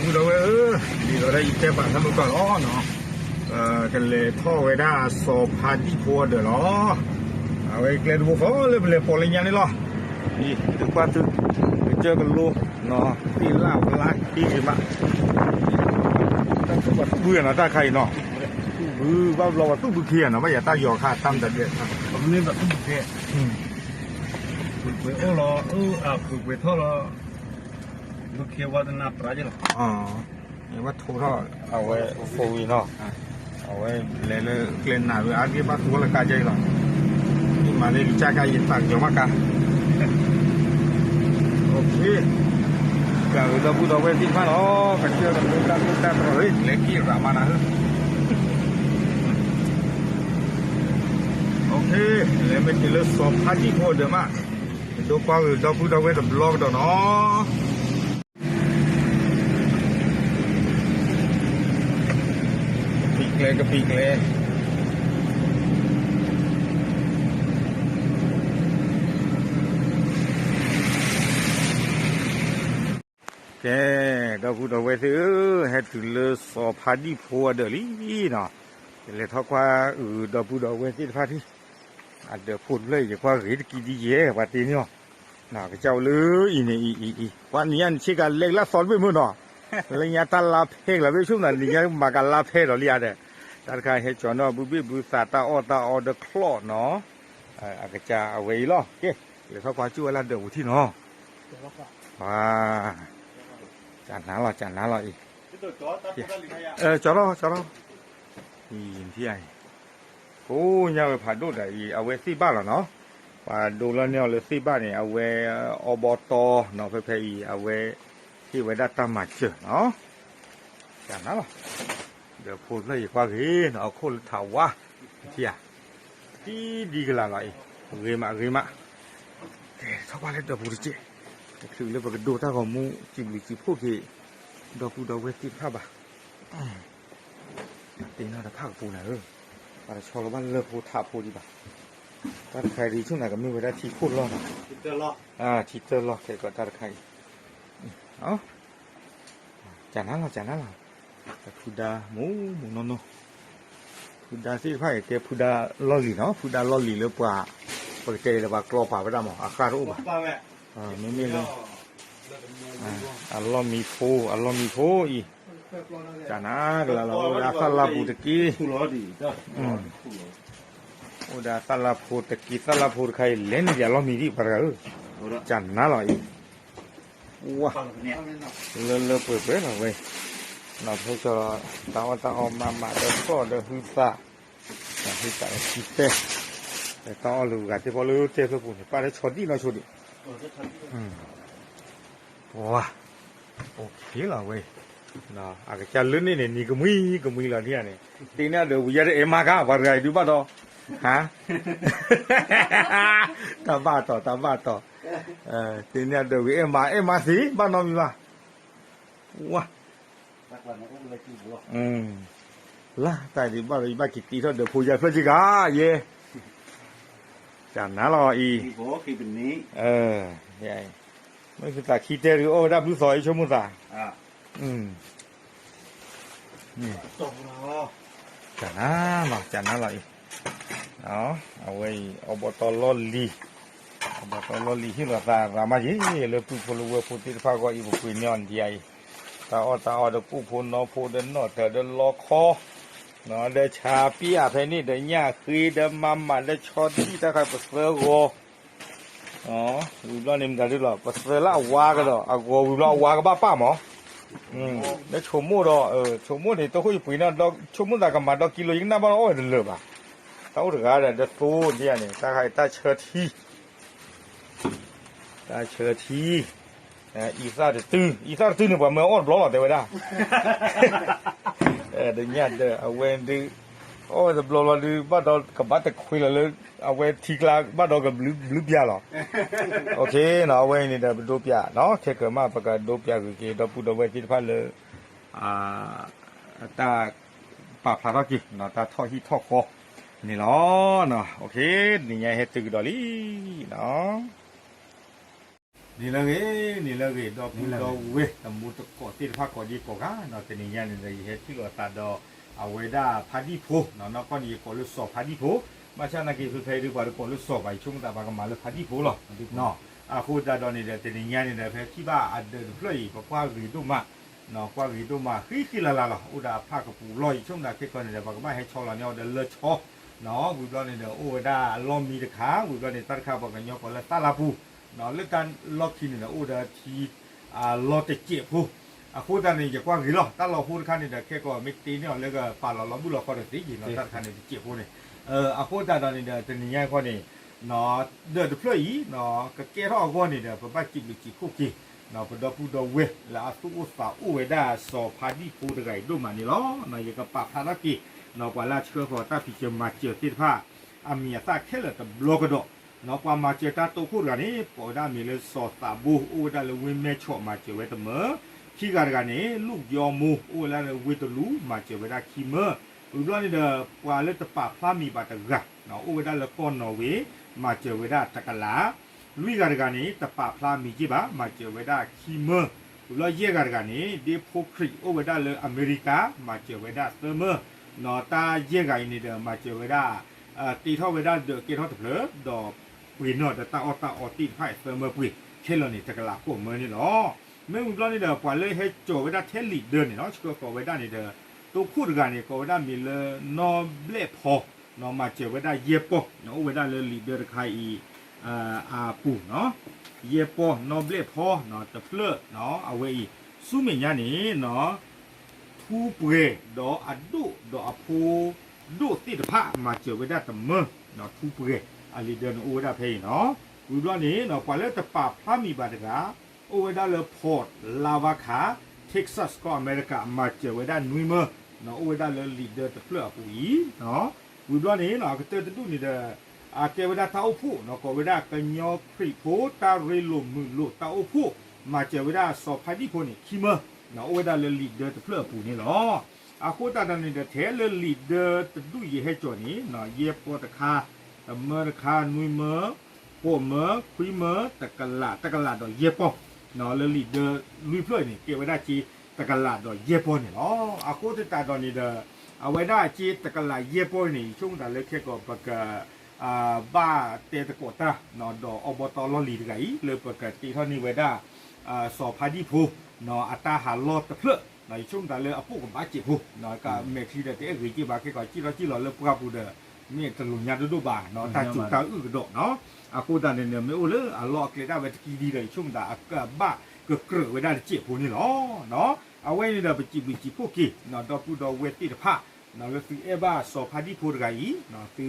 ဒီပုၢ်ဒီဝဲၢ်ဧၢ, ဒ်သိးဒီးယတဲပာ်ဖျါလိာ်ကွၢ်လီၤနီၤ, ကလဲၤထီၣ်ဝဲဒၣ်စီၤဖါဒံၣ်ဖိအဒၢးလီၤ. အဝဲကျဲတဘိဃီလၢပလဲၤပိာ်လၢညါန့ၣ်လီၤ. အံၤ သုကွၢ်သု ကစၢၢ်ကလိ နီၤ သ့ၣ်လၣ်ဝါလၢ်ခ့ဂ့ၤမး, တၢ်သူၣ်ဘၣ်သူၣ်ဘုနီၤ တၢ်ခါအံၤနီၤ, သူၣ်ဘုဘၣ်ဘျီဝဲသူၣ်ဘုခ့နီၤ ဘၣ်ယၤတၢ်ယီၤခါတၢ်မတၤဒဲး, ပကန့ၢ်ဘၣ်သူၣ်ဘုခ့, ပှဲၤအိၣ်လီၤ အၢ အပှဲၤပှဲၤထီၣ်လီၤ, ဘုခ့ဝါသနၣ်ပြးယလီၤ. ဘၣ်ထိးထီၣ် အဝဲ four wheel နီၤ, အဝဲလဲၤလၢကျဲနးဝဲအါတက့ၢ် ဘၣ်သူဝဲလၢကါကဲအံၤလီၤ. ယမၤလၢကစၢ်ခါယသးကညီၤမးကါ, ကဂ့ၤဒီပုၢ်ဒီဝဲၢ်သ့ၣ်တဖၣ်လီၤ, ကစၢၢ်ကလိတၢ်မုာ်တၢ်တြီၤ လဲၤက့ၤရၤမးနၤဧၢ. လဲၤမ့ၢ်တုၤလၢစီၤဖါဒံၣ်ဖိအဒၢးမး, ဒိကွၢ်ဂ့ၤဒီပုၢ်ဒီဝဲၢ်တဘျီကဒီးနီၤ. ကပံာ်ကျဲ ကပံာ်ကျဲ ကဲ ဒီပုၢ်ဒီဝဲၢ်သ့ၣ်ဧၢ, ဟဲတုၤလၢစီၤဖါဒံၣ်ဖိအဒၢးလံနီၤ, ယလဲၤထီၣ်ကွၢ်ဂ့ၤဒီပုၢ်ဒီဝဲၢ်သ့ၣ်တဖၣ်ထံၣ်, အဒၢးဖိတဖျၢၣ်အံၤ ယကွၢ်ဂ့ၤတကံဒ်ယဲၢ် ပှၤတ့န့ၢ်အီၤ, ကစၢ်အိၣ်လၢအံၤန့ၣ်အံၤအံၤအံၤ ပှၤနံၤညါန့ၣ် ဆ့ကၤလဲၤကလၢသီတဘ့ၣ်မုၢ်နီၤ, လၢညါတၢ်လါဖဲကလီၤဘ့ၣ် ဆိကမိၣ်နံၤညါမၤကလါဖဲဒီးလံဧါဒီး, တၢ်တခါဟဲကၠီၤနီၣ်ဘုဘ့ၣ်ဘုသးတၢ်အီၣ်တၢ်အီဒီးချီၣ်နီၤ, အကစၢ်အဝဲအံၤလီၤ. ကဲ လဲၤထီၣ်ကွၢ်စူၣ်ဝဲလၢဒၢးပူၤထံၣ်နီၤ, ကနၤလီၤ ကနၤလီၤအံၤ, ကၠီလီၤ ကၠီလီၤ, အံၤ ကိးညါဝဲဖးဒိၣ်ဒီးအံၤ အဝဲသ့ၣ်ဘၣ်လီၤနီၤ, ပှၤဒိလီၤန့ၢ်အီၤလၢသ့ၣ်ဘၣ်န့ၣ် အဝဲအီဘီတီနီၤ ဖဲဖဲအံၤ အဝဲ ဟ့ၣ်ဝဲဒၣ်တၢ်မၤစၢၤနီၤ, ကနၤလီၤ, ဒီးဖိတဖျၢၣ်ယကွၢ်ဂ့ၤနီၤ အခိၣ်လၢထးဝါ, ထံၣ်ဧါ, တံဒံကလၤလီၤအံၤ, ဂ့ၤမးဂ့ၤမး, ကဲထီၣ်ကွၢ်လၢဒၢးပူၤတက့ၢ်, တချုးလၢပကဒိတၢ်ဂီၤမူ စံးဘျုးစံးဖှိၣ်က့ၤ ဒီပုၢ်ဒီဝဲၢ်သ့ၣ်တဖၣ်ဘၣ် တ့နီၣ်တဖၣ်ကပူၤနၤဧၢ, ပှၤတဆီလီၤဘၣ်လၢဖိထးဖိဒံးဘၣ်, တၢ်တခါအံၤဒ်ဆိကမိၣ်နၤကမ့ၢ်ဝဲဒၣ်ထံခိၣ်လီၢ်နီၤ, ထံတၢၢ်လီၢ်ခဲကိးတၢ်တခါအံၤ, ကနၤလီၤ ကနၤလီၤ, ဖုဒါမူမူနီၢ်နီၢ်, ဖုဒါသ့ၣ်တဖၣ်အံၤကဲဖုဒါလီၢ်လံၤနီၤ, ဖုဒါလီၢ်လံၤလၢပှၤ, ပကတဲလၢပှၤကျီပာ်ဝဲဒၣ်မး အဃၢ်တအိၣ်ဘၣ်, မ့မ့ၢ်လၢ အလီၢ်မံဖိ အလီၢ်မံဖိအံၤ, ကနၤကလၤလီၤ အိၣ်ဝဲဒၣ်သၣ်လၢပူၤတက့ၢ်, အိၣ်ဝဲဒၣ်သၣ်လၢဖိတက့ၢ်, သၣ်လၢဖိတခါအံၤ လဲၤန့ၢ်ယၤလီၢ်မံဒံးပှၤတဂၤဧၢ, ကနၤလီၤအံၤ, ဝါ, လၢလၢပှဲၤပှဲၤလီၤဝဲ, နီၢ်ဖဲကၠီလီၤ တၢ်အီၣ်တၢ်အီမၤမးဒီးဖျီၣ်ဒီးဟုသး, ဒီးဟုသးဒီးခံတဲ, ဒီးတၢ်အီၣ်လၢဂၤသ့ၣ်ဖီလၢတဲဖျၢၣ်ပူၤန့ၣ် ပၣ်လၢဆီဒံၣ်နီၢ်ဆိဒံး ပှၤ, အိၣ်ခ့လီၤဝဲ, အကစၢ်လၢန့ၣ်န့ၣ် နံၤကမှံကမှံလီၤဒ်န့ၣ်, တ့န့ၢ်အဒၢးဝံၤယါတအဲၣ်မၤကါ ပှၤတဂၤအံၤဒုးဘၣ်ဒီး, ဟါ, တၢ်ဘၣ်တီၤ တၢ်ဘၣ်တီၤ, တ့န့ၢ်အဒၢးဝံၤအဲၣ်မၤ အဲၣ်မၤသ့ ဘၣ်နီတမံၤဘၣ်, ဝါ လၢတၢ်ဒ်ဘၣ်ဒီး ယဘၣ်က့ၤတ့ထီၣ်ဒီးဖိယါဖျၢၣ်က့ၤဂၤယဲ, ကနၤလီၤအံၤ, မ့ၢ်သးခံတဲဒုးအီၣ်ဝဲဒၣ်ဘျုးသီအံၤ ဆိကမိၣ်သး, ကနၤလီၤ ကနၤလီၤအံၤ, အဝဲအံၤ အီဘီတီလီၢ်လံၤ, အီဘီတီလီၢ်လံၤဟ့ၣ်လီၤသးရၤမးယဲ လၢပုၢ်ဖိလၢဝဲၢ်ဖိသ့ၣ်တဖၣ်အဂီၢ်အံၤ ပပှ့ၤန့ၢ်အီၤဒ်အံၤ, တၢ်အီၣ်တၢ်အီဒီးကိၣ်ဖိနီဖိဒီးနီၣ်တၢၤဒီးလီခီ, ဒီးဆါပျၢ်ဖဲန့ၣ်ဒီးညၣ်ဃ့ဒီးမၤမးဒီးဆီဒံၣ်တၢ်ခါပသၢဂီၤ ဝံၤဘျီန့ၣ်မတၤဒုလီၤ ပသၢလၢအဝါကဒီး အဂီၤဝံၤဘျီအဝါကဘၣ်ပၣ်မး, လၢဆိကမိၣ်ဒီး, ဆိကမိၣ်န့ၣ် တခိၣ်ယပှ့ၤန့ၢ်, ဆိကမိၣ်သးကမၤဒီကံလိ ယကနၣ်ဘၣ်အီၣ်ဝဲတလၢာ်ဘၣ်, တၢ်အိၣ်တဂၤဒီး ဒသိန့ၣ် တၢ်ခါအံၤတၢ်ဆၢထံ တၢ်ဆၢထံ, အံသၣ်တတု, အံသၣ်တတုန့ၣ် ပှၤမၢအီၣ်တဘျီလီၤ တဲဝဲဒၣ်, ဒီးညၣ်ဒီး အဝဲဒုး, အီၣ်ဝဲတဘျီလီၤဒုး ဘၣ်ဒီးကဘၣ်တခွ့လီၤလၢ, အဝဲထံကျါ ဘၣ်ဒီးကဘျုးပျၢ်လီၤ, အဝဲန့ၣ်ဒီးပဒိပျၢ်နီၤ ခဲကမး ပကဒိပျၢ်ဂ့ၤက့ၤ ဒီပုၢ်ဒီဝဲၢ်သ့ၣ်တဖၣ်လၢ တၢ်ပာ်ဖျါထီၣ်က့ၤ တၢ်ထီၣ်ဟံၣ်ထီၣ်ဃီန့ၣ်လီၤ. တနံၤညါဟဲတုၤကဒီးလံနီၤ. နံၤလၢအဂ့ၤ, နံၤလၢအဂ့ၤ ဒီပုၢ်ဒီဝဲၢ် တံၤသကိးသ့ၣ်တဖၣ်ကိးဒံကိးဂၤ, တနံၤညါန့ၣ်ဒီး ယဟဲထံၣ်လိာ်သးဒီး အဝဲဒၣ်ဖါဒံၣ်ဖိ, နီၢ်ကီၢ်န့ၣ် ယကိးလၢစီၤဖါဒံၣ်ဖိ, ဘၣ်ဆၣ်သနာ်က့ ဖဲဖဲအံၤဒုး ပှၤတကိးလၢစီၤဘၣ် ယဆိကမိၣ်သး ပှၤကမၤလၢဖါဒံၣ်ဖိလီၤ. အဃိသတးဒီးန့ၣ်ဒီး တနံၤညါန့ၣ်ဒီး ဖဲထံၣ်ဘၣ်အဒၢးတဖျၢၣ်အံၤ ပကွၢ်ဂ့ၤဒိၣ်မး, ကွၢ်ဂ့ၤဒိၣ်မး ဃံဃံလၤလၤလီၤ. အိၣ်ဒီးအဖျၢၣ်ကပူၤလီၢ် ယဆိကမိၣ်သးခဲကီန့ၣ်ဒီး ပှၤကဘၣ်ဟဲဆီလီၤန့ၢ်အီၤဒီးလၢဆီ ဝံၤဘျီန့ၣ်ဒီး အိၣ်ဝဲဒၣ်အလီၢ်မံတခါ, ဝံၤဘျီန့ၣ် တၢ်တခါပှၤကညီကိးလၢသၣ်လါပူၤ, လၢတၢ်လီၢ်ခံန့ၣ်ဒီး အိၣ်ဒီးထံ လီၢ်တစဲးဖိ, အဃိသတးန့ၣ် ယကွၢ်ဂ့ၤလီၤ. တၢ်လီၤဟိတခါန့ၣ်ဒီး ခဲကီမ့ၢ်တ့န့ၢ်အီၤလၢကပာ်လီၤလီၤဘုၣ်လီၤခီဒီးသ့က့ၤနီၤ, တၢ်တခါန့ၣ်တစဲးဖိန့ၣ်, အဃိသတးဒီးန့ၣ်ဒီး တနံၤညါအံၤခီန့ၣ် ဒၢးတဖျၢၣ်အံၤ ကကဲထီၣ်အဂီၢ်န့ၣ်ဒီး ပဘၣ်စံးဘျုးစံးဖှိၣ်က့ၤ ပဒီပုၢ်ဒီဝဲၢ် လၢအသူၣ်အိၣ်သးအိၣ်ဝဲဒၣ်စီၤဖါဒံၣ်ဖိတဂၤအံၤဒိၣ်မးန့ၣ်လီၤ. ယကပာ်ဖျါထီၣ်က့ၤ ပှၤလၢအဆှၢဃီၤတၢ်ဖံးစၢၤမၤစၢၤသ့ၣ်တဖၣ် အမံၤအသၣ်ခဲလၢာ်တဘျီကဒီး, ပှၤမၤစၢၤတၢ်တိခိၣ်တဂၤန့ၣ် ကိးဝဲဒၣ်မံၤလၢစီၤသးဘိ အိၣ်ဝဲဒၣ်လၢဝ့ၢ်မဲၢ်ဆီး မၤစၢၤဝဲတမၢ, ခံဂၤတဂၤန့ၣ် လူၢ်ယီမိၢ် အိၣ်ဝဲဒၣ်လၢဝ့ၢ်တလူး မၤစၢၤဝဲဒၣ်ခံမၢ, ဝံၤဘျီန့ၣ်ဒီး ပှၤလၢတပာ်ဖျါမံၤဘၣ်တဂၤ အိၣ်ဝဲဒၣ်လၢကီၢ်နီၣ်ဝ့ မၤစၢၤဝဲဒၣ်တကလး, လွံၢ်ဂၤတဂၤန့ၣ် တပာ်ဖျါမံၤက့ဘၣ် မၤစၢၤဝဲဒၣ်ခံမၢ, ဝံၤဘျီယဲၢ်ဂၤတဂၤန့ၣ် ဒ့ဖိခရံာ် အိၣ်ဝဲဒၣ်လၢအမဲရကၤ မၤစၢၤဝဲဒၣ်သၢမၢ, တၢ်ယဲၢ်ဂၤအံၤန့ၣ်ဒီး မၤစၢၤဝဲဒၣ် တ့ထီၣ်ဝဲဒၣ်ဒၢးကဲထီၣ်တဖျၢၣ် ဒီးပှ့ၤနီၣ်ဒီးတၢ်အီၣ်တၢ်အီသ့ၣ်တဖၣ်အံၤသၢမၢပှ့ၤ ခဲလၢာ်န့ၣ် တကလးဃိးမၢန့ၣ်လီၤ. မ့ၢ်ဝံၤဘျီန့ၣ်ဒီး ပှၤလၢဟဲစိာ်ဝဲဒၣ်ထဲလံာ်ဒၢန့ၣ်နီၤ ဆှၢဃီၤဝဲဒၣ်န့ၣ်ဒီး တိခိၣ်တဂၤန့ၣ် ကိးဝဲဒၣ်မံၤလၢနီၢ်ဘျဲၣ်ဖီ မၤစၢၤဝဲဒၣ်ယဲၢ်ပီၢ် အိၣ်ဝဲဒၣ်လၢလံာ်ဒၢတခါအံၤ အပူၤနီၤ, ယဲၢ်ပီၢ်နီၢ်ဘျဲၣ်ဖီ တဖျၢၣ် အဝဲအံၤ ဆူမဲာ်ညါန့ၣ် ထူပှဲၤဒီးအဒိၣ်ဒီးအဖိဒိၣ်သ့ၣ်တဖၣ် မၤစၢၤဝဲဒၣ်တမၢ, ထူပှဲၤ အလံာ်ဒၢန့ၣ်အိၣ်ဝဲဒၣ်ဖဲအံၤနီၤ, ဝံၤဘျီန့ၣ် ပှၤလၢတပာ်ဖျါမံၤဘၣ်တဂၤ အိၣ်ဝဲဒၣ်လၢ Fort Lava ခါ Texas ကီၢ်အမဲရကၤ မၤစၢၤဝဲဒၣ်နွံမၢ, အိၣ်ဝဲဒၣ်လၢလံာ်ဒၢတဖျၢၣ်အပူၤအံၤ, ဝံၤဘျီန့ၣ် အကတၢၢ်တဒူၣ်န့ၣ်ဒီး အကဲဝဲဒၣ်တၢ်အိၣ်ဖှိၣ် ကိးဝဲဒၣ်ကညီခရံာ်ဖိတၢ်ရ့လိာ်မုာ်လိာ်တၢ်အိၣ်ဖှိၣ် မၤစၢၤဝဲဒၣ်စီၤဖါဒံၣ်ဖိန့ၣ် ခံမၢ, အိၣ်ဝဲဒၣ်လၢလံာ်ဒၢတဖျၢၣ်အပူၤန့ၣ်လီၤ. အဃိသတးဒီးန့ၣ်ဒီး ထဲလၢလံာ်ဒၢတဒူၣ်ယဟဲစိာ်န့ၣ် ယဲၢ်ပီၢ်တခါ, တမၢတခါ, နွံမၢ, ဃိးမၢ, ခွံမၢ, တကလး, တကလးဒီးယဲၢ်ပီၢ်, လၢလံာ်ဒၢလွံၢ်ဖျၢၣ်အံၤန့ၣ် ကဲဝဲဒၣ်က့တကလးဒီးယဲၢ်ပီၢ်န့ၣ်လီၤ. အဃိသတးဒီးန့ၣ်ဒီး အဝဲဒၣ်က့တကလးယဲၢ်ပီၢ်အံၤန့ၣ် ယဆိကမိၣ်တၢ်လၢခဲကိာ် ပက ဘၣ်တဲသကိးတၢ် ဒီးအီဘီတီလီၢ်လံၤတဂၤအံၤ လၢပကတ့ထီၣ်န့ၢ်ဝဲဒၣ် စီၤဖါဒံၣ်ဖိ အတၢ်ဟးလီၢ်တဖျၢၣ် ယဆိကမိၣ်တၢ်လၢအပိာ်ကဘၣ်စဲးဖိ ကမဲာ်ချံဒီးတအဲၣ်ဂ့ၤက့ဘၣ် ခဲကိာ်စံၣ်ထီၣ်စံၣ်လီၤလၢပှၢ်ပူၤဒီး မ့ၢ်တလိာ်ညါဒိၣ်ဒိၣ်ဘၣ် တၢ်စူၤတၢ်အုၣ်ကဒီးနီၤ. အဃိသတးန့ၣ် မ့ၢ်အိၣ်လၢအလီၢ်အကျဲဒၣ်ဝဲတကံဒံဒီး ယဆိကမိၣ်တၢ်အကဘၣ်ကကြၢးဝဲဒၣ်တစဲးဖိန့ၣ်လီၤ. အဝဲန့ၣ်ဒီး ပစံးဘျုးစံးဖှိၣ်က့ၤ ဒီပုၢ်ဒီဝဲၢ်သ့ၣ်တဖၣ် လၢသုအဲၣ်ဘၣ်စီၤဖါဒံၣ်ဖိတဂၤအံၤ သု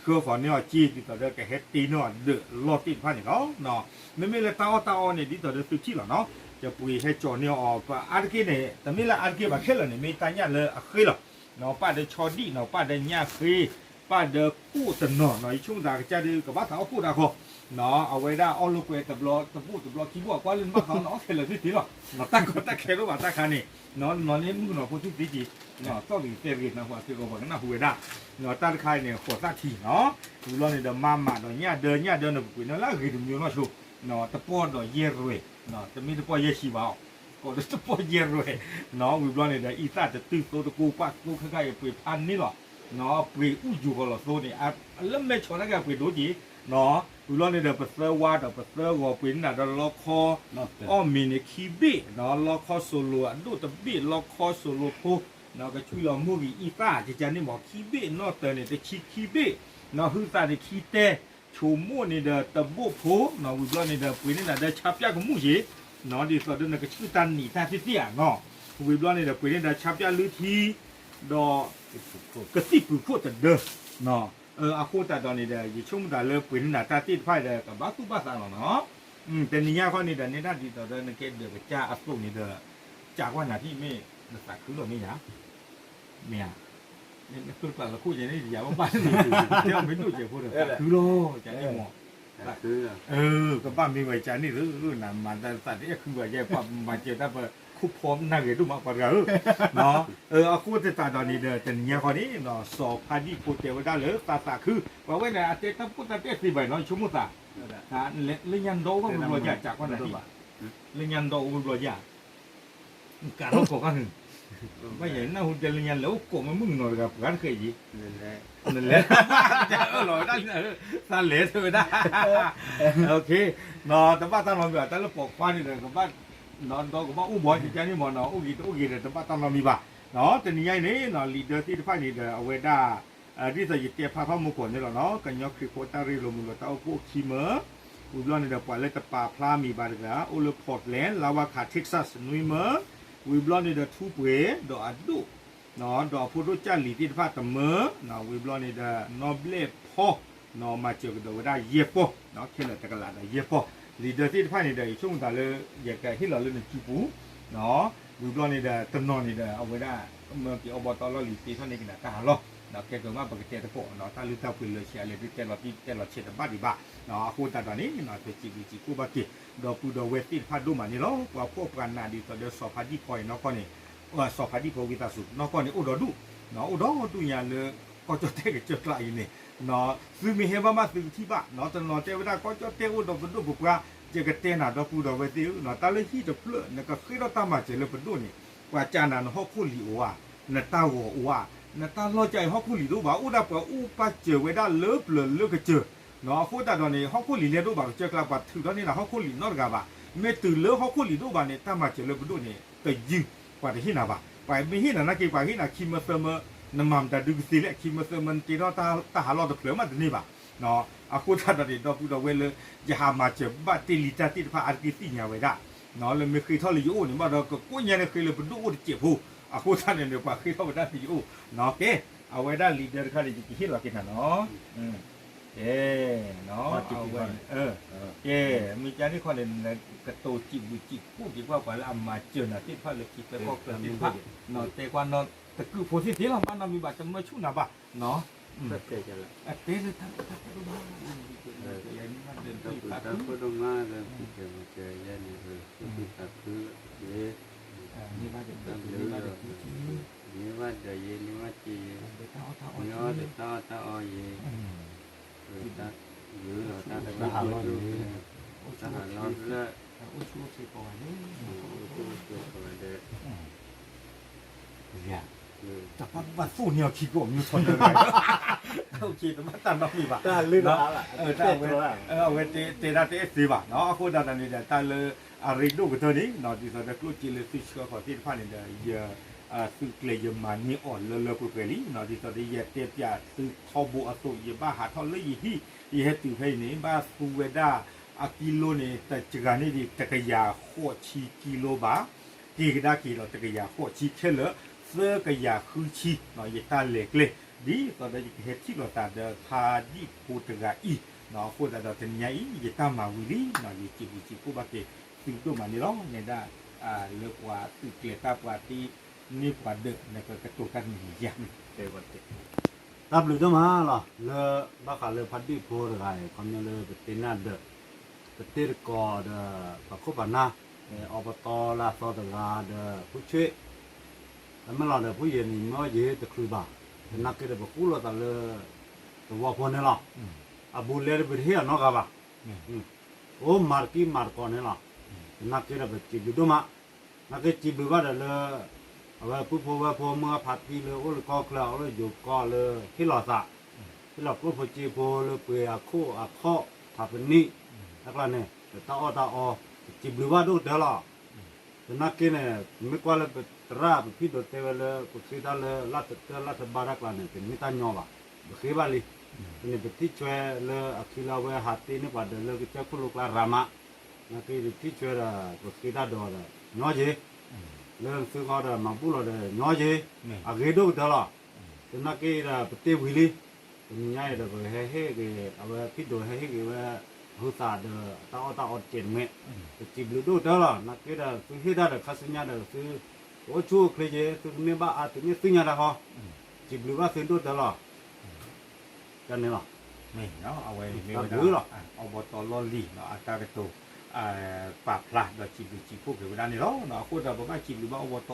ဆှၢဃီၤန့ၢ်အီၤက့ ဒ်သိးဒီးကဟဲတ့န့ၢ်အီၤဒၢးလီၢ်သ့ၣ်တဖၣ်န့ၣ်လီၤ. မ့မ့ၢ်လၢတၢ်အီၣ်တၢ်အီန့ၣ် ဒ်သိးဒီးသုထံၣ်လီၤနီၤ ယပှ့ၤဟဲစိာ်န့ၢ်အီၤ ပအါတက့ၢ်န့ၣ် တမ့ၢ်လၢအါတက့ၢ်ဘၣ်ခဲလၢာ်န့ၣ် မ့ၢ်တၢ်ညၣ်လၢအဃ့လီၤ. ပၢ်ဒီးဆီဒံၣ်နီၤ ပၢ်ဒီးညၣ်ဃ့ ပၢ်ဒီးကိၣ်တနီၤနီၤ ယဆိကမိၣ်တၢ်ကစၢ်ဒုးကဘၣ်သးအီၣ်ကိၣ်တၢ်ဃီ အဝဲဒၣ်အီၣ်လိာ်ကွဲတဘျီ တဘိၣ်တဘျီခံဘိၣ် အကွၢ်လၢနဘၣ်ဃးနီၤ အီၣ်ခဲလၢာ်သ့ၣ်သ့ၣ်လီၤ. တၢ်ကီတၢ်ခဲဒိၣ်ဘၣ်တၢ်ခါန့ၣ် နီၤန့ၣ်မုၣ်ကနီၤဖိသ့ၣ်သ့ၣ်က့ၤ သီၣ်ဂ့ၤသဲဂ့ၤ နၢ်ဟူအသ့ၣ်ဂီၤပှၤကနၢ်ဟူဝဲဒၣ် တၢ်တခါအံၤန့ၣ် ဃိးသၣ်ထံနီၤ ဝံၤဘျီန့ၣ်ဒီး မၤမးဒီးညၣ်ဒၢ ညၣ်ဒၢန့ၣ် ပပှ့ၤန့ၢ်လၢအဂ့ၤတမံၤနီၢ်ဆိ တပီၢ်ဒီးယဲၢ်ရွဲၣ် တမ့ၢ်တပီၢ်ယဲၢ်ဆံဘၣ်အီၤ ကိးဒီးတပီၢ်ယဲၢ်ရွဲၣ် ဝံၤဘျီန့ၣ်ဒီး အံသၣ်တတုၢ်သိတကိး ပှၢ်သိခဲခါအံၤပှ့ၤဖးန့ၢ်လီၤ ပှ့ၤအူယူၤဃီၤလီၤသိန့ၣ် လၢမဲဆီးတၢ်ကပှ့ၤဒိၣ်က့ၤ ဝံၤဘျီန့ၣ်ဒီး ပသၢဝါဒီးပသၢဂီၤ ပှ့ၤန့ၢ်နၤဒီးလီခီ အီၣ်မ့ၤန့ၣ်ခံဘ့ၣ် လီခီစိၤလိၤအဒိၣ်တဘ့ၣ် လီခီစိၤလိၤဖိ ကဆွံလီၤမိၢ်ဂံၢ်အံသၣ် ကကန့ၣ်မ့ၢ်ခံဘ့ၣ် နီၢ်တၢၤန့ၣ်တဆံခံဘ့ၣ် ဟုသးန့ၣ်ခံတဲ ဆိမိၣ်န့ၣ်ဒီးတဘိၣ်ဖိ ဝံၤဘျီန့ၣ်ဒီး ပှ့ၤန့ၢ်နၤဒီးဆါပၠၣ်ကမူၣ်က့ၤ ဒ်သိးဒီးနကဆှုၣ်တၢ်နံၣ်တၢ်သ့ၣ်သ့ၣ်ဧါနီၤ ဝံၤဘျီန့ၣ်ဒီး ပှ့ၤန့ၢ်ဒီးဆါပၠၣ်လုၢ်ထံ ဒီး ကသံၣ်ပူၤခိၣ်တဒၢ အဃိသတးဒီးန့ၣ်ဒီး ယဆိကမိၣ်တၢ်လၢပှ့ၤန့ၢ်နၤတၢ်သ့ၣ်တဖၣ်ဒီး ကဘၣ်သူၣ်ဘၣ်သးလီၤနီၤ တနံၤညါခီန့ၣ်ဒီး နဲဒၣ်ဒ်သိးဒီးနကဲဒၢးကစၢ်အသိးန့ၣ်ဒီး ကးကွၢ်နၤထံၣ်မ့ၢ် နသးခုလီၤမ့ၢ်ယါ မ့ၢ်ဧါ နကျိပာ်လီၤခိၣ်ယဲန့ၣ် ယၤဘၣ်ဘၣ်န့ၣ် တဲအီၤမ့ၢ်ဒိၣ်စဲးဖိဒီး သးခုလီၤ ကန့ၣ်မ့ၢ် ကဘၣ်မ့ၢ်ဝဲကန့ၣ်လၢ နမၤသးတအဲၣ်ခုဘၣ်ယဲ ပှၤမၤစၢၤတၢ်ပ ခိၣ်ဖီနၢ်ဂ့ၤဒိၣ်မးပှၤတဂၤဧၢ, အဃိသတးဒီးန့ၣ်ဒီး တနံၤညါဃီန့ၣ် စီၤဖါဒံၣ်ဖိတဲဝဲဒၣ်လၢသးသးခု, ပှၤဝဲန့ၣ် အတဲတၢ်ပိၢ်တၢ်တဲသ့ဘၣ်နီၤ ဆိကမိၣ်သး, လၢညါနဒီအိၣ်ဘၣ်ဘျီဘျီယၤ ကးကွၢ်နၤဒံၣ်, လၢညါနဒီအိၣ်ဘၣ်ဘျီယၤ ကးထီၣ်ကိးခါန့ၣ်, ဘၣ်ယဲနၢ်ဟူတဲလၢညါလဲၤအိၣ်ကိးမ့ၢ်မုၣ်ကနီၤတဂၤ ပှၤတဃဲးယံၤ, နလဲၤ, တၢ်အၢၣ်လီၤဝဲဒၣ်, သးလဲၤတဲဝဲဒၣ်, တဘၣ်တၢ်နီတမံၤဘၣ် တၢ်လၢပိာ်ခွါန့ၣ်ဒီး ကဘၣ်, ဒီးကဘၣ်အိၣ်ဘှီကကန့ၣ်မ့ၢ်နီၤ အိၣ်ဂ့ၤတအိၣ်ဂ့ၤဒီး တဘၣ်တၢ်နီတမံၤဘၣ်, တနံၤညါအံၤန့ၣ် လံာ်ဒၢသ့ၣ်တဖၣ်န့ၣ်ဒီး အဝဲဒၣ် ဒ်သိးယတဲဖျါထီၣ်မူကိာ်န့ၣ်လီၤနီၤ ကညီခရံာ်ဖိတၢ်ရ့လိာ်မုာ်လိာ်တၢ်အိၣ်ဖှိၣ်ခံမၢ, ဝံၤဘျီန့ၣ်ဒီး ပှၤလၢတပာ်ဖျါမံၤဘၣ်တဂၤ အိၣ်လၢ Portland လါဝါခး Texas နွံမၢ, ဝံၤဘျီန့ၣ်ဒီးထူပှ့ၤ ဒီးအဒိၣ်, ဒီးအဖိဒိၣ်ကၢ်လံၤသ့ၣ်တဖၣ်တမၢ, ဝံၤဘျီန့ၣ်ဒီး နီၢ်ဘျဲၣ်ဖီ မၤစၢၤကဒီးဝဲဒၣ်ယဲၢ်ပီၢ်, ခဲလၢာ်တကလးဒီးယဲၢ်ပီၢ်, လံာ်ဒၢသ့ၣ်တဖၣ်န့ၣ်ဒီး ယဆိကမိၣ်သးလၢ ယကဟ့ၣ်လီၤလၢနစုပူၤ ဝံၤဘျီန့ၣ်ဒီး တနီၤန့ၣ်ဒီး အဝဲဒၣ် မၢက့ၤအီဘီတီလီၢ်လံၤသ့ထီၣ်န့ၢ်ကနၤတၢ်ဟးလီၢ်, ခဲကမ့ၢ်ပကတဲသကိးနီၤ တၢ်လုၢ်တၢ်ပှ့ၤလၢဆံးအလဲၤဒုးတဲလီၤတံၢ်တဲလီၤဆဲးတဘၣ်ဒံးဘၣ်, အဃိသတးဒီးန့ၣ် ပစံးဘျုးစံးဖှိၣ်ဘၣ်က့ၤ ဒီပုၢ်ဒီဝဲၢ်သ့ၣ်တဖၣ်ဒိၣ်မးန့ၣ်လီၤ. ပှၤဖှီၣ်ပှၤနးဒ်သိးဒီးစီၤဖါဒံၣ်ဖီအံၤနီၢ်ကီၢ်န့ၣ်, စီၤဖါဒံၣ်ဖီဝံသးစူၤနီၢ်ကီၢ်န့ၣ် အိၣ်ဒီးဒူၣ်, အိၣ်ဒီးဒူၣ်ညါလၢ ကီၢ်ကၠီၣ်တဲၣ်ကစၢၢ်ကျါအံၤန့ၣ် သုမ့ၢ်ဟဲဘၣ်မးသုကထံၣ်ဘၣ်, တနီၤတဲဝဲဒၣ်ကီၢ်ကၠီၣ်တဲၣ်အိၣ်ဒီးပဒိၣ်ပပှၢ်, ယကတဲနၤဒီပုၢ်ဒီဝဲၢ်သ့ၣ်ဧၢ, တၢ်လၢဟံၣ်တဖျၢၣ် နကဃ့ထီၣ်တၢ်မၤစၢၤလၢပဒိၣ်န့ၣ်, ပှၤကနၤနဟီၣ်ခိၣ်လံၤအိၣ်ဧါ, နတၢ်ဂီၤအိၣ်ဧါ, နတၢ်လီၢ်ကၢ်အံၤဟီၣ်ခိၣ်လံၤတအိၣ်ဘၣ်, အိၣ်ဒၣ်ပှၤအိၣ်ပာ်စၢၤဝဲဒၣ်လၢပျၢၤလၢကစၢၢ်, အဃိသတးဒီးန့ၣ် ဟီၣ်ခိၣ်လံၤလဲၤတအိၣ်ဘၣ်ကစၢၢ်ကျါ ပှၤထုးထီၣ်န့ၢ်နၤဟီၣ်ခိၣ်လံၤနီတဂၤဘၣ်, မ့ၢ်တုၤလၢဟီၣ်ခိၣ်လံၤတအိၣ်ဘၣ်န့ၣ် တၢ်မၤစၢၤလၢပဒိၣ်န့ၣ် တယုၢ်, ပှၤတဟ့ၣ်နၤဘၣ်, ပှၤမ့ၢ်ဟ့ၣ်နၤနာ်က့ ပှၤဟ့ၣ်နၤခံမၢသၢမၢ, နမၤမတၤဒုကသ့လဲၣ်, ခံမၢသၢမၢနတ့ထီၣ်တၢ်ဟးလီၢ်တဖျၢၣ်မးတန့ၢ်ဘၣ်, အဃိသတးဒီးန့ၣ် ဒီပုၢ်ဒီဝဲၢ်လၢ ယဟးမၤစၢၤဘၣ်တ့ၢ်လံတၢ်သ့ၣ်တဖၣ်အါတက့ၢ်သ့ၣ်ညါဝဲဒၣ်, လၢမ့ၢ်ဃ့ထီၣ်လၢယအိၣ်န့ၣ် ဘၣ်ဒီးကကိးညါန့ၣ်ဃ့လၢပဒိၣ်အိၣ်တစဲးဖိ, အဃိသတးန့ၣ်န့ၣ် ပှၤဃ့ထီၣ်ဝဲဒၣ်လၢယအိၣ်, ကဲ, အဝဲဒၣ်လံာ်ဒၢတခါန့ၣ် ယကဟ့ၣ်လီၤက့ၤနၤနီၤ, ကဲ, အဝဲ, ကဲ, မ့ၢ်ကန့ၣ်ခီန့ၣ် ကတိၤစံးဘျုးစံးဖှိၣ်က့ၤကွၢ်ပှၤလၢအမၤစၢၤနၤသ့ၣ်တဖၣ်လၢခံခွဲးကီၢ်ချၢသ့ၣ်တဖၣ်, တဲကွၢ်နီၤ တကုးဖိသ့ၣ်သ့ၣ်လီၤ ဘၣ်နီတမံၤဘၣ် တမၢဆူၣ်နၤဘၣ်, အတဲလၢတၢ်တၢ်တၢ်တၢ်တၢ် တၢ်ဖိဒိၣ်မးလၢ ပကမၤစၢၤယဲန့ၣ် ပသးခုယဲ, တၢ်ဘျုးလီၤ, န့ၢ်ဘၣ်ဒီးယဲ န့ၢ်ဘၣ်က့ၤယဲ, န့ၢ်အီၣ်ဒီးတၢ်အီၣ်တၢ်အီယဲ, တၢ်ဘျုးလီၤတၢ်တဘၣ်ဘျုး, တၢ်ဟးလီၤဖျၢၣ်, အိၣ်ဆူၣ်အိၣ်ချ့ကိးဂၤဒဲး, တဘၣ်ဘၣ်သိၣ်န့ၢ်အီၤခံကိး မ့ၢ်ထီၣ်တၢ်, တဘၣ်တၢ်နီတမံၤဘၣ်, အဝဲတဲဒၣ်တအဲၣ်သ့ဘၣ်, အဃိသတးဒီးန့ၣ်ဒီး တၢ်လၢအရ့ဒိၣ်ကတၢၢ်န့ၣ် ဒ်သိးဒီးကျိၣ်စ့လၢသုဆှၢဃီၤသ့ၣ်တဖၣ်န့ၣ်ဒီး ယ သုးကျဲၤယမၤန့ၢ်အီၤလၢလၢပှဲၤပှဲၤလံ, ဒ်သိးဒီးယတဲပၠးသုထီဘိအသိး ယဘၣ်ဟးထီၣ်လၢယဟံၣ် ယဟဲတုၤဖဲအံၤန့ၣ် ဘၣ်သူဝဲဒၣ်အကံလိန့ၣ် တစှၤန့ၢ်ဒံးတကယၤဃိးဆံကံလိဘၣ်, က့ၤကဒါက့ၤဒီးတကယၤဃိးဆံခဲလၢာ် သၢကယၤဃုဆံ, ယတၢ်လဲၤကျဲ ဒ်သိးဒီးယကဟဲထံၣ်လိာ်သးဒီးဖါဒံၣ်ဖိတဂၤအံၤ, အဃိသတးဒီးတနံၤညါအံၤ ယတၢ်မၤဝံၤလံ, ယစံးဘျုးစံးဖှိၣ်ဘၣ်က့ၤသုဒိၣ်မးန့ၣ်လီၤ, နဲဒၣ် လၢပှၤသုးကျဲၤတၢ်ပှၤတ့န့ၢ်ပှၤဒၢး နကကတိၤတၢ်တမံၤမံၤယါ, တၢ်ဘျုးဒိၣ်မးလီၤ လၢဘၣ်ဃးလၢဖါဒံၣ်ဖိတဂၤအံၤ ခီပညီလၢပတ့နၢ်ဒၢး ပတ့တကိးဒီး ပှၤခိၣ်ပှၤနၢ် အီပတီလၢအသီတဂၤဒီး ဖုဆွ့ၣ် တမ့ၢ်လီၤဒီး ဖုယဲၢ်နံၤမ့ၢ်အီၣ်ယဲၢ်တချုးဘၣ်, သနာ်က့ဒီး ပဃူလိာ်သးလၢ သဝီဖိန့ၣ်လီၤ, အဘူးလဲဒီး ပတဟ့ၣ်အီၤနီတဂၤဘၣ်, အိၣ်မၤတကံၢ်မၤတကိးန့ၣ်လီၤ, သနာ်က့ဒီး ပစံးဘျုးဒိၣ်မး, သနာ်က့စံးဘျုးဘၣ်ဒီးလၢ အဝဲပုၢ်ဖိဝဲၢ်ဖိမုၢ်အဖးတံၢ်လၢအိၣ်လၢကီၢ်ချၢ အိၣ်လၢယိၤကီၢ်လၢဟ့ၣ်လီၤသး, ဟ့ၣ်လီၤကျိၣ်ဖိစ့ဖိလၢပှ့ၤအခိၣ်အခီၣ် ဖးပနံၣ် တၢ်ကျါန့ၣ် တၢ်အီၣ်တၢ်အီ ပစံးဘျုးဘၣ်ဒိၣ်ကတၢၢ်လီၤ, သနာ်က့န့ၣ် ပမ့ၢ်ကွၢ်လၢပသရၣ်ပဖံဒိးတဲဝဲလၢ ပဃ့တၢ်လၢလၢ်တၢၢ်လၢ်တဘါတၢ်ကျါန့ၣ် ပမ့ၢ်တၢ်ညီဘၣ်, ပဃ့ဘၣ်လံ, န့ၣ်ပထံၣ်ဆွဲလၢအခံလၢအဝဲဟးတ့န့ၢ်ပှၤဒၢးလၢကစၢၢ်ခိၣ်လိကျါရၤမး, သနာ်က့ပထံၣ်ဆွဲဒီး ပဃ့တၢ်ဒီးဒီး ညီယ့ၤ လၢသုဃီဒီးမၤဘူၣ်လီၤဒီးညီယ့ၤ, အဂ့ၤဒိၣ်ကတၢၢ်လီၤ, သနာ်က့ဒီးပတ့ဝံၤလံ, တနံၤညါအံၤဒီးပကဟဲဟ့ၣ်က့ၤ အဝဲဖံဒိးဟဲဟ့ၣ်က့ၤဝဲ အဟုသးဒီးတၢ်အီၣ်တၢ်အီတကဲးတမဲာ်, ပစံးဘျုးဒိၣ်ကတၢၢ်လီၤ, သနာ်က့ဒီးသုဟ့ၣ်တၢ်ဒီးခါဆူညါဒီးသု ကအိၣ်ဆူၣ်အိၣ်ချ့က့ၤ သုကန့ၢ်ဘၣ်အါသုန့ၢ်သ့ၣ်ညါတၢ်ဃီ, စံးဘျုးဘၣ်သုဒိၣ်ကတၢၢ်လီၤ, တၢ်န့ၣ်လီၤ, အဝဲမ့ၢ်ဝဲဒၣ် အီဘီတီလီၢ်လံၤ အတၢ်ကတိၤ ပာ်ဖျါဒီးစံးဘျုးစံးဖှိၣ်က့ၤဝဲဒၣ်န့ၣ်လီၤ. အဃိသတးဒီး ပဘၣ်စံးဘျုးဘၣ်အီၣ်ဘီတီအသီစ့ၢ်ကီးနီၤ, အ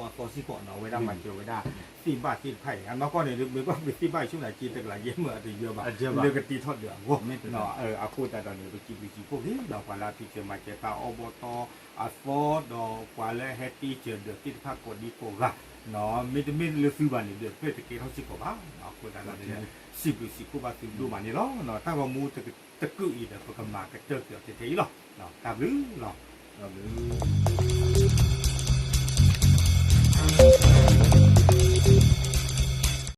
ဝဲဒၣ်မၤစၢၤဝဲဒၣ် သ့ၣ်ဘၣ်သ့ၣ်တဖၣ်အံၤ အနီၢ်ကီၢ်န့ၣ် မ့ၢ်ဘၣ်ပသ့ၣ်ဘၣ်ဆူၣ်န့ၣ် က့တကလးယဲၢ်မၢအတယၢဘၣ်, လၢကတ့ထီၣ်ဒၢးအဂီၢ်, အဃိသတးဒီးန့ၣ် ပစံးဘျုးစံးဖှိၣ်က့ၤဒီး ပှၤလၢအဖံးစၢၤမၤစၢၤတၢ်အီၣ်ဘီတီအသီ ဒီးပှၤလၢဟဲတ့စၢၤဒၢးသ့ၣ်တဖၣ်ကိးဒံကိးဂၤ, မ့တမ့ၢ်လၢသုဘၣ်န့ၣ် ဒၢးတဖျၢၣ်တကဲထီၣ်စ့ၢ်ကီးဘၣ်. အဃိသတးဒီးန့ၣ် စံးဘျုးစံးဖှိၣ်ဘၣ်သုဒိၣ်မးန့ၣ်လီၤ. တၢ်ဂီၤမူတကုာ်အံၤဒီး ပကမၤကတၢၢ်က့ၤအီၤထဲထဲအံၤလီၤ. တၢ်ဘျုးလီၤ.